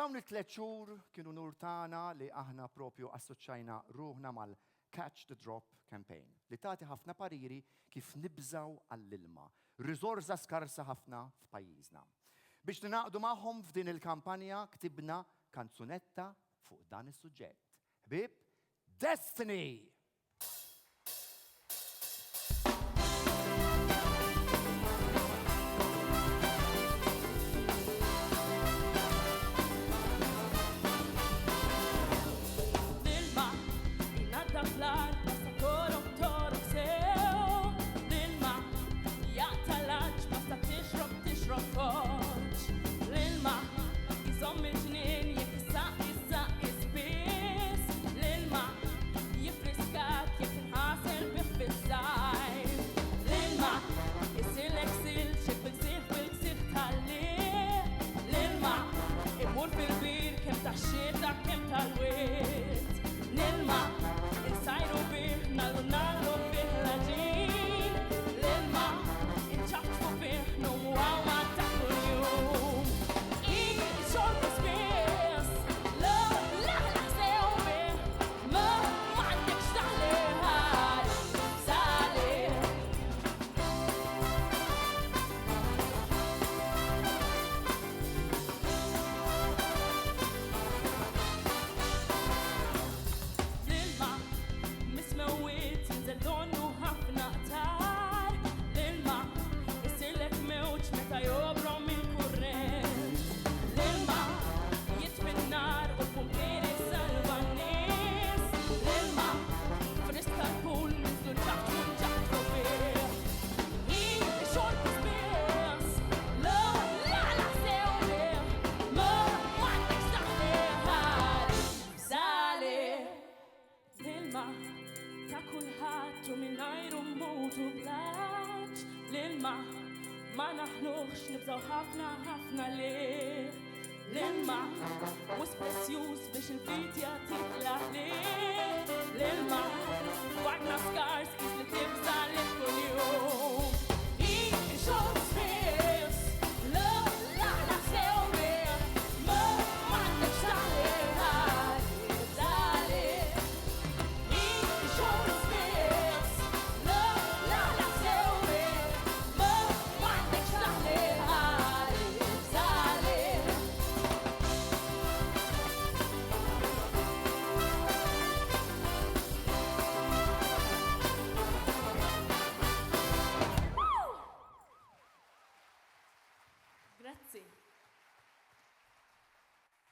Dawn it-tlett xhur kienu nur tagħna li aħna propju assoċjajna ruħna mal Catch the Drop campaign, li tagħti ħafna pariri kif nibżgħu għall-ilma, riżorsa skarsa ħafna f'pajjiżna. Biex ningħaqdu magħhom f'din il-kampanja ktibna kanzunetta fuq dan is-suġġett. Ħbieb, Destiny! L-ilma jnaddaf l-art basta toroq toroq sew. L-ilma jaqta' l-għatx basta tixrob tixrob koċ. L-ilma jżomm il-ġnien jekk issaqqi ssaqqi spiss. L-ilma Jiffriskak jekk tinħasel bih fis-sajf. L-ilma jsirlek silġ jekk bil-ksieħ bil-ksieħ tħallih. L-ilma imur fil-bir kemm tax-xita kemm tal-wied. L-ilma insajru bih nagħlu nagħlu fih l-għaġin. L-ilma inċafċfu fih ngħumu għawma ta' kuljum. Ixorbu spiss, l laħlaħ sew bih. Ma m'għandekx taħlih sali. L-ilma mismewwiet jinżel donnu ħafna qtar. L-ilma jsirlek mewġ meta jobrom il-kurrent. L-ilma jitfi n-nar u l-pumpier isalva n-nies. L-ilma friska l-pool ninżlu nċaħċu nċaħċu fih. Hi xorb spiss, la la la sew bih. Ma m'għandekx taħlih sali. L-ilma ta' kulħadd u mingħajru mmutu bl-għatx. L-ilma ma naħluhx nibżgħu ħafna ħafna lih. L-ilma mhux prezzjuż biex il-vidja titla' ħlieh. L-ilma f'artna skars.